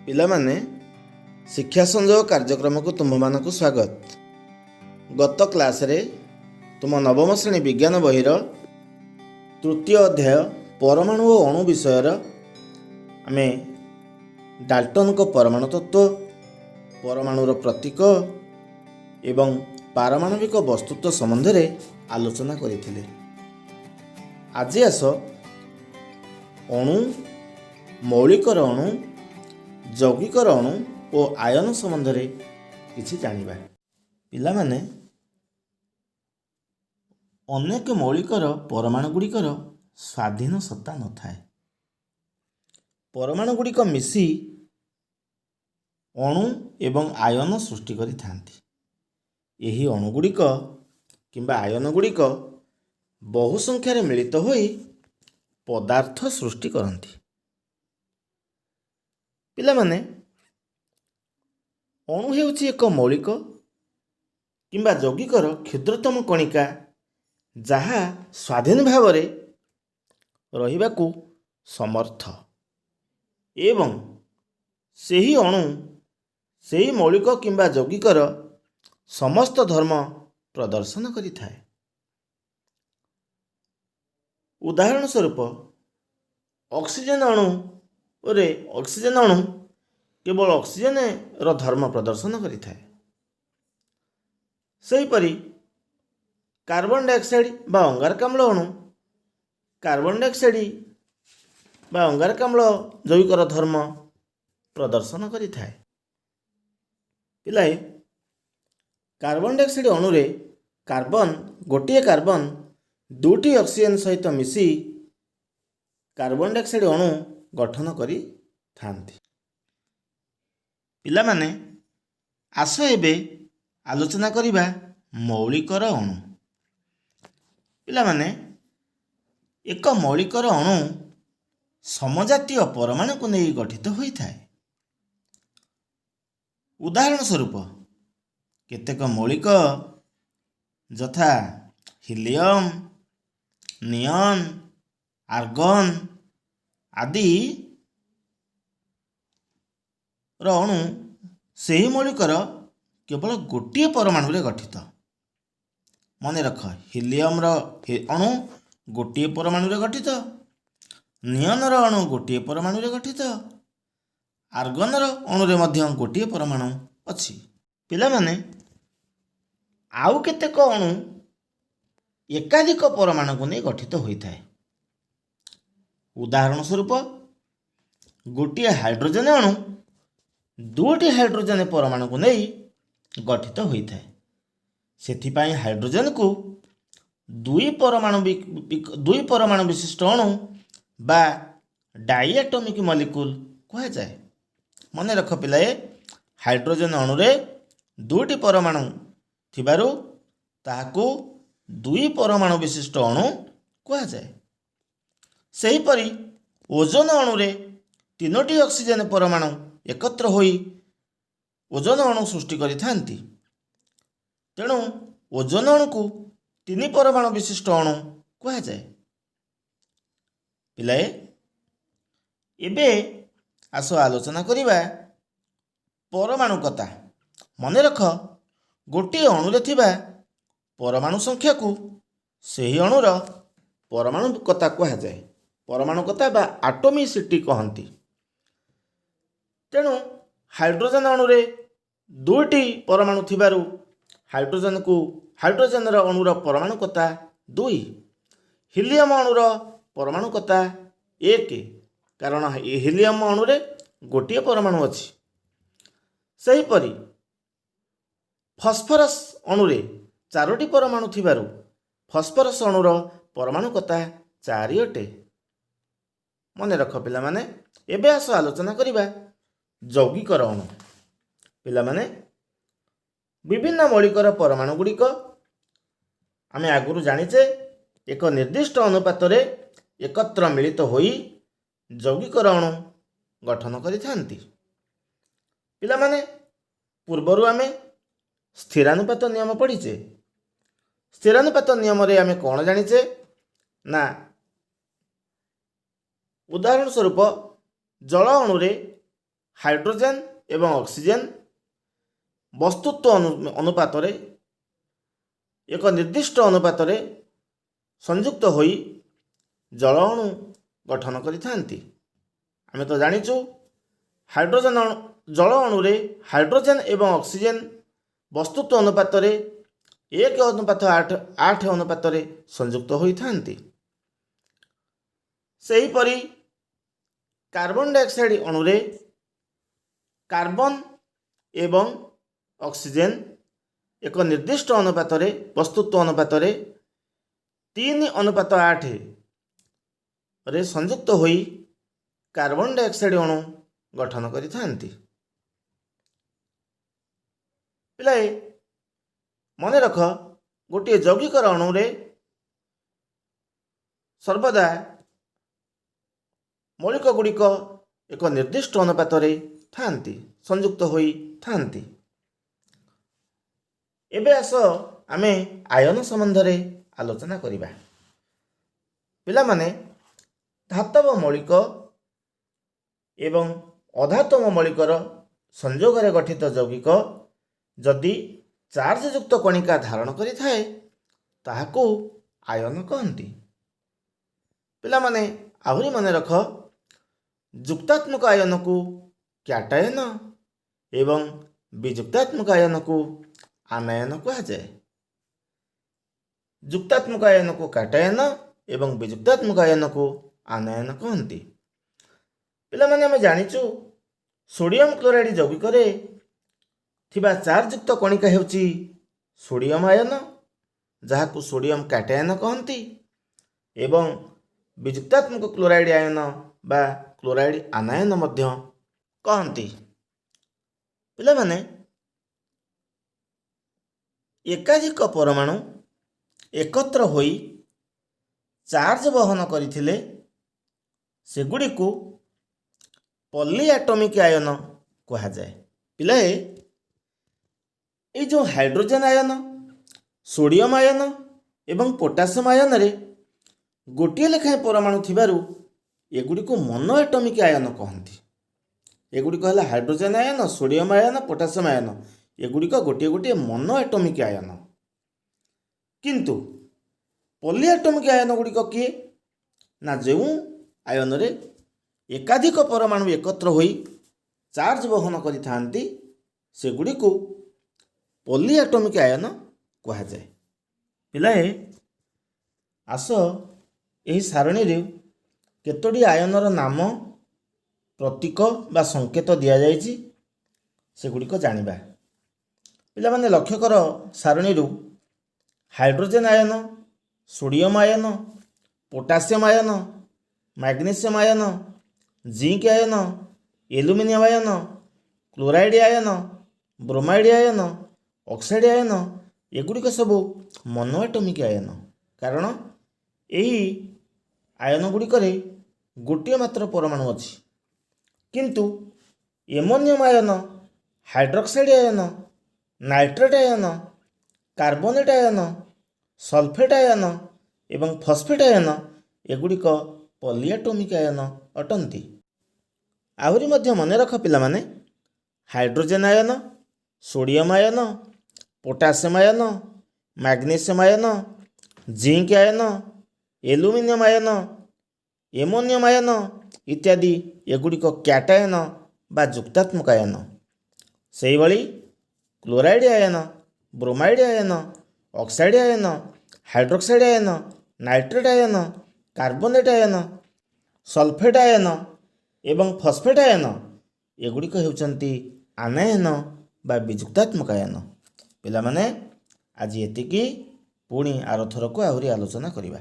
ପିଲାମାନେ, ଶିକ୍ଷା ସଂଯୋଗ କାର୍ଯ୍ୟକ୍ରମକୁ ତୁମ୍ଭମାନଙ୍କୁ ସ୍ୱାଗତ। ଗତ କ୍ଲାସରେ ତୁମ ନବମ ଶ୍ରେଣୀ ବିଜ୍ଞାନ ବହିର ତୃତୀୟ ଅଧ୍ୟାୟ ପରମାଣୁ ଓ ଅଣୁ ବିଷୟର ଆମେ ଡାଲ୍ଟନଙ୍କ ପରମାଣୁ ତତ୍ତ୍ୱ, ପରମାଣୁର ପ୍ରତୀକ ଏବଂ ପାରମାଣବିକ ବସ୍ତୁତ୍ୱ ସମ୍ବନ୍ଧରେ ଆଲୋଚନା କରିଥିଲେ। ଆଜି ଆସ ଅଣୁ, ମୌଳିକର ଅଣୁ, ଯୌଗିକର ଅଣୁ ଓ ଆୟନ ସମ୍ବନ୍ଧରେ କିଛି ଜାଣିବା। ପିଲାମାନେ, ଅନେକ ମୌଳିକର ପରମାଣୁ ଗୁଡ଼ିକର ସ୍ୱାଧୀନ ସତ୍ତା ନଥାଏ। ପରମାଣୁ ଗୁଡ଼ିକ ମିଶି ଅଣୁ ଏବଂ ଆୟନ ସୃଷ୍ଟି କରିଥାନ୍ତି। ଏହି ଅଣୁଗୁଡ଼ିକ କିମ୍ବା ଆୟନ ଗୁଡ଼ିକ ବହୁ ସଂଖ୍ୟାରେ ମିଳିତ ହୋଇ ପଦାର୍ଥ ସୃଷ୍ଟି କରନ୍ତି। ପିଲାମାନେ, ଅଣୁ ହେଉଛି ଏକ ମୌଳିକ କିମ୍ବା ଯୌଗିକର କ୍ଷୁଦ୍ରତମ କଣିକା, ଯାହା ସ୍ୱାଧୀନ ଭାବରେ ରହିବାକୁ ସମର୍ଥ ଏବଂ ସେହି ଅଣୁ ସେହି ମୌଳିକ କିମ୍ବା ଯୌଗିକର ସମସ୍ତ ଧର୍ମ ପ୍ରଦର୍ଶନ କରିଥାଏ। ଉଦାହରଣ ସ୍ୱରୂପ, ଅକ୍ସିଜେନ୍ ଅଣୁରେ ଅକ୍ସିଜେନ୍ ଅଣୁ କେବଳ ଅକ୍ସିଜେନ୍ର ଧର୍ମ ପ୍ରଦର୍ଶନ କରିଥାଏ। ସେହିପରି କାର୍ବନ ଡାଇଅକ୍ସାଇଡ୍ ବା ଅଙ୍ଗାରକାମ୍ଳ ଅଣୁ କାର୍ବନ ଡାଇଅକ୍ସାଇଡ୍ ବା ଅଙ୍ଗାରକାମ୍ଳ ଯୌଗିକର ଧର୍ମ ପ୍ରଦର୍ଶନ କରିଥାଏ। ପିଲାଏ, କାର୍ବନ ଡାଇଅକ୍ସାଇଡ୍ ଅଣୁରେ କାର୍ବନ ଗୋଟିଏ କାର୍ବନ ଦୁଇଟି ଅକ୍ସିଜେନ୍ ସହିତ ମିଶି କାର୍ବନ ଡାଇଅକ୍ସାଇଡ୍ ଅଣୁ ଗଠନ କରିଥାନ୍ତି। ପିଲାମାନେ, ଆସ ଏବେ ଆଲୋଚନା କରିବା ମୌଳିକର ଅଣୁ। ପିଲାମାନେ, ଏକ ମୌଳିକର ଅଣୁ ସମଜାତୀୟ ପରମାଣୁକୁ ନେଇ ଗଠିତ ହୋଇଥାଏ। ଉଦାହରଣ ସ୍ୱରୂପ, କେତେକ ମୌଳିକ ଯଥା ହିଲିୟମ୍, ନିଅନ୍, ଆର୍ଗନ୍ ଆଦି ର ଅଣୁ ସେହି ମୌଳିକର କେବଳ ଗୋଟିଏ ପରମାଣୁରେ ଗଠିତ। ମନେ ରଖ, ହିଲିୟମର ଅଣୁ ଗୋଟିଏ ପରମାଣୁରେ ଗଠିତ, ନିଅନର ଅଣୁ ଗୋଟିଏ ପରମାଣୁରେ ଗଠିତ, ଆର୍ଗନର ଅଣୁରେ ମଧ୍ୟ ଗୋଟିଏ ପରମାଣୁ ଅଛି। ପିଲାମାନେ, ଆଉ କେତେକ ଅଣୁ ଏକାଧିକ ପରମାଣୁକୁ ନେଇ ଗଠିତ ହୋଇଥାଏ। ଉଦାହରଣ ସ୍ୱରୂପ, ଗୋଟିଏ ହାଇଡ୍ରୋଜେନ୍ ଅଣୁ ଦୁଇଟି ହାଇଡ୍ରୋଜେନ୍ ପରମାଣୁକୁ ନେଇ ଗଠିତ ହୋଇଥାଏ। ସେଥିପାଇଁ ହାଇଡ୍ରୋଜେନ୍କୁ ଦୁଇ ପରମାଣୁ ବିଶିଷ୍ଟ ଅଣୁ ବା ଡାଇଆଟମିକ୍ ମଲିକୁଲ କୁହାଯାଏ। ମନେ ରଖ ପିଲାଏ, ହାଇଡ୍ରୋଜେନ୍ ଅଣୁରେ ଦୁଇଟି ପରମାଣୁ ଥିବାରୁ ତାହାକୁ ଦୁଇ ପରମାଣୁ ବିଶିଷ୍ଟ ଅଣୁ କୁହାଯାଏ। ସେହିପରି ଓଜୋନ ଅଣୁରେ ତିନୋଟି ଅକ୍ସିଜେନ୍ ପରମାଣୁ ଏକତ୍ର ହୋଇ ଓଜୋନ ଅଣୁ ସୃଷ୍ଟି କରିଥାନ୍ତି। ତେଣୁ ଓଜୋନ ଅଣୁକୁ ତିନି ପରମାଣୁ ବିଶିଷ୍ଟ ଅଣୁ କୁହାଯାଏ। ପିଲାଏ, ଏବେ ଆସ ଆଲୋଚନା କରିବା ପରମାଣୁକତା। ମନେ ରଖ, ଗୋଟିଏ ଅଣୁରେ ଥିବା ପରମାଣୁ ସଂଖ୍ୟାକୁ ସେହି ଅଣୁର ପରମାଣୁକତା କୁହାଯାଏ। ପରମାଣୁକତା ବା ଆଟୋମିସିଟି କହନ୍ତି। ତେଣୁ ହାଇଡ୍ରୋଜେନ୍ ଅଣୁରେ ଦୁଇଟି ପରମାଣୁ ଥିବାରୁ ହାଇଡ୍ରୋଜେନ୍ର ଅଣୁର ପରମାଣୁକତା 2। ହିଲିୟମ୍ ଅଣୁର ପରମାଣୁକତା 1, କାରଣ ହିଲିୟମ୍ ଅଣୁରେ ଗୋଟିଏ ପରମାଣୁ ଅଛି। ସେହିପରି ଫସ୍ଫରସ୍ ଅଣୁରେ ଚାରୋଟି ପରମାଣୁ ଥିବାରୁ ଫସ୍ଫରସ୍ ଅଣୁର ପରମାଣୁକତା 4 ଅଟେ। ମନେ ରଖ ପିଲାମାନେ। ଏବେ ଆସ ଆଲୋଚନା କରିବା ଯୌଗିକର ଅଣୁ। ପିଲାମାନେ, ବିଭିନ୍ନ ମୌଳିକର ପରମାଣୁ ଗୁଡ଼ିକ ଆମେ ଆଗରୁ ଜାଣିଛେ, ଏକ ନିର୍ଦ୍ଦିଷ୍ଟ ଅନୁପାତରେ ଏକତ୍ର ମିଳିତ ହୋଇ ଯୌଗିକର ଅଣୁ ଗଠନ କରିଥାନ୍ତି। ପିଲାମାନେ, ପୂର୍ବରୁ ଆମେ ସ୍ଥିରାନୁପାତ ନିୟମ ପଢ଼ିଛେ। ସ୍ଥିରାନୁପାତ ନିୟମରେ ଆମେ କ'ଣ ଜାଣିଛେ ନା, ଉଦାହରଣ ସ୍ୱରୂପ ଜଳ ଅଣୁରେ ହାଇଡ୍ରୋଜେନ୍ ଏବଂ ଅକ୍ସିଜେନ୍ ବସ୍ତୁତ୍ୱ ଅନୁପାତରେ, ଏକ ନିର୍ଦ୍ଦିଷ୍ଟ ଅନୁପାତରେ ସଂଯୁକ୍ତ ହୋଇ ଜଳ ଅଣୁ ଗଠନ କରିଥାନ୍ତି। ଆମେ ତ ଜାଣିଛୁ, ହାଇଡ୍ରୋଜେନ୍ ଅଣୁ, ଜଳ ଅଣୁରେ ହାଇଡ୍ରୋଜେନ୍ ଏବଂ ଅକ୍ସିଜେନ୍ ବସ୍ତୁତ୍ୱ ଅନୁପାତରେ 1:8 8 ଅନୁପାତରେ ସଂଯୁକ୍ତ ହୋଇଥାନ୍ତି। ସେହିପରି କାର୍ବନ ଡାଇଅକ୍ସାଇଡ୍ ଅଣୁରେ କାର୍ବନ ଏବଂ ଅକ୍ସିଜେନ୍ ଏକ ନିର୍ଦ୍ଦିଷ୍ଟ ଅନୁପାତରେ, ବସ୍ତୁତ୍ୱ ଅନୁପାତରେ 3:8ରେ ସଂଯୁକ୍ତ ହୋଇ କାର୍ବନ ଡାଇଅକ୍ସାଇଡ୍ ଅଣୁ ଗଠନ କରିଥାନ୍ତି। ପିଲାଏ, ମନେ ରଖ, ଗୋଟିଏ ଯୌଗିକର ଅଣୁରେ ସର୍ବଦା ମୌଳିକ ଗୁଡ଼ିକ ଏକ ନିର୍ଦ୍ଦିଷ୍ଟ ଅନୁପାତରେ ଥାନ୍ତି, ସଂଯୁକ୍ତ ହୋଇ ଥାନ୍ତି। ଏବେ ଆସ, ଆମେ ଆୟନ ସମ୍ବନ୍ଧରେ ଆଲୋଚନା କରିବା। ପିଲାମାନେ, ଧାତବ ମୌଳିକ ଏବଂ ଅଧାତବ ମୌଳିକର ସଂଯୋଗରେ ଗଠିତ ଯୌଗିକ ଯଦି ଚାର୍ଜଯୁକ୍ତ କଣିକା ଧାରଣ କରିଥାଏ, ତାହାକୁ ଆୟନ କହନ୍ତି। ପିଲାମାନେ, ଆହୁରି ମନେ ରଖ, ଯୁକ୍ତାତ୍ମକ ଆୟନକୁ କ୍ୟାଟାୟନ ଏବଂ ବିଯୁକ୍ତାତ୍ମକ ଆୟନକୁ ଆନାୟନ କୁହାଯାଏ। ଯୁକ୍ତାତ୍ମକ ଆୟନକୁ କାଟାୟନ ଏବଂ ବିଯୁକ୍ତାତ୍ମକ ଆୟନକୁ ଆନାୟନ କହନ୍ତି। ପିଲାମାନେ, ଆମେ ଜାଣିଛୁ, ସୋଡ଼ିୟମ କ୍ଲୋରାଇଡ୍ ଯୌଗିକରେ ଥିବା ଚାର୍ଜଯୁକ୍ତ କଣିକା ହେଉଛି ସୋଡ଼ିୟମ ଆୟନ, ଯାହାକୁ ସୋଡ଼ିୟମ କାଟାୟନ କହନ୍ତି ଏବଂ ବିଯୁକ୍ତାତ୍ମକ କ୍ଲୋରାଇଡ୍ ଆୟନ ବା କ୍ଲୋରାଇଡ୍ ଆନାୟନ ମଧ୍ୟ କହନ୍ତି। ପିଲାମାନେ, ଏକାଧିକ ପରମାଣୁ ଏକତ୍ର ହୋଇ ଚାର୍ଜ ବହନ କରିଥିଲେ ସେଗୁଡ଼ିକୁ ପଲିଆଟମିକ୍ ଆୟନ କୁହାଯାଏ। ପିଲାଏ, ଏଇ ଯେଉଁ ହାଇଡ୍ରୋଜେନ୍ ଆୟନ, ସୋଡ଼ିୟମ ଆୟନ ଏବଂ ପୋଟାସିୟମ ଆୟନରେ ଗୋଟିଏ ଲେଖାଏଁ ପରମାଣୁ ଥିବାରୁ ଏଗୁଡ଼ିକୁ ମନୋଆଟମିକ୍ ଆୟନ କହନ୍ତି। ଏଗୁଡ଼ିକ ହେଲା ହାଇଡ୍ରୋଜେନ୍ ଆୟନ, ସୋଡ଼ିୟମ ଆୟନ, ପୋଟାସିୟମ ଆୟନ। ଏଗୁଡ଼ିକ ଗୋଟିଏ ଗୋଟିଏ ମନୋଆଟମିକ୍ ଆୟନ। କିନ୍ତୁ ପଲିଆଟମିକ୍ ଆୟନ ଗୁଡ଼ିକ କିଏ ନା, ଯେଉଁ ଆୟନରେ ଏକାଧିକ ପରମାଣୁ ଏକତ୍ର ହୋଇ ଚାର୍ଜ ବହନ କରିଥାନ୍ତି, ସେଗୁଡ଼ିକୁ ପଲିଆଟମିକ୍ ଆୟନ କୁହାଯାଏ। ପିଲାଏ, ଆସ, ଏହି ସାରଣୀରେ କେତୋଟି ଆୟନର ନାମ, ପ୍ରତୀକ ବା ସଂକେତ ଦିଆଯାଇଛି, ସେଗୁଡ଼ିକ ଜାଣିବା। ପିଲାମାନେ, ଲକ୍ଷ୍ୟ କର, ସାରଣୀରୁ ହାଇଡ୍ରୋଜେନ୍ ଆୟନ, ସୋଡ଼ିୟମ ଆୟନ, ପୋଟାସିୟମ ଆୟନ, ମ୍ୟାଗ୍ନେସିୟମ ଆୟନ, ଜିଙ୍କ ଆୟନ, ଏଲୁମିନିୟମ ଆୟନ, କ୍ଲୋରାଇଡ୍ ଆୟନ, ବ୍ରୋମାଇଡ୍ ଆୟନ, ଅକ୍ସାଇଡ୍ ଆୟନ, ଏଗୁଡ଼ିକ ସବୁ ମନୋଆଟମିକ୍ ଆୟନ। କାରଣ ଏହି ଆୟନ ଗୁଡ଼ିକରେ ଗୋଟିଏ ମାତ୍ର ପରମାଣୁ ଅଛି। କିନ୍ତୁ ଏମୋନିୟମ ଆୟନ, ହାଇଡ୍ରୋକ୍ସାଇଡ୍ ଆୟନ, ନାଇଟ୍ରେଟ୍ ଆୟନ, କାର୍ବୋନେଟ୍ ଆୟନ, ସଲଫେଟ୍ ଆୟନ ଏବଂ ଫସ୍ଫେଟ୍ ଆୟନ, ଏଗୁଡ଼ିକ ପଲିଆଟୋମିକ୍ ଆୟନ ଅଟନ୍ତି। ଆହୁରି ମଧ୍ୟ ମନେ ରଖ ପିଲାମାନେ, ହାଇଡ୍ରୋଜେନ୍ ଆୟନ, ସୋଡ଼ିୟମ ଆୟନ, ପୋଟାସିୟମ ଆୟନ, ମ୍ୟାଗ୍ନେସିୟମ ଆୟନ, ଜିଙ୍କ ଆୟନ, ଏଲୁମିନିୟମ ଆୟନ, ଏମୋନିୟମ ଆୟନ ଇତ୍ୟାଦି, ଏଗୁଡ଼ିକ କ୍ୟାଟାୟନ ବା ଯୁକ୍ତାତ୍ମକ ଆୟନ। ସେହିଭଳି କ୍ଲୋରାଇଡ୍ ଆୟନ, ବ୍ରୋମାଇଡ୍ ଆୟନ, ଅକ୍ସାଇଡ୍ ଆୟନ, ହାଇଡ୍ରୋକ୍ସାଇଡ୍ ଆୟନ, ନାଇଟ୍ରେଟ୍ ଆୟନ, କାର୍ବୋନେଟ୍ ଆୟନ, ସଲଫେଟ୍ ଆୟନ ଏବଂ ଫସ୍ଫେଟ୍ ଆୟନ, ଏଗୁଡ଼ିକ ହେଉଛନ୍ତି ଆନାୟନ ବା ବିଯୁକ୍ତାତ୍ମକ ଆୟନ। ପିଲାମାନେ, ଆଜି ଏତିକି। ପୁଣି ଆରଥରକୁ ଆହୁରି ଆଲୋଚନା କରିବା।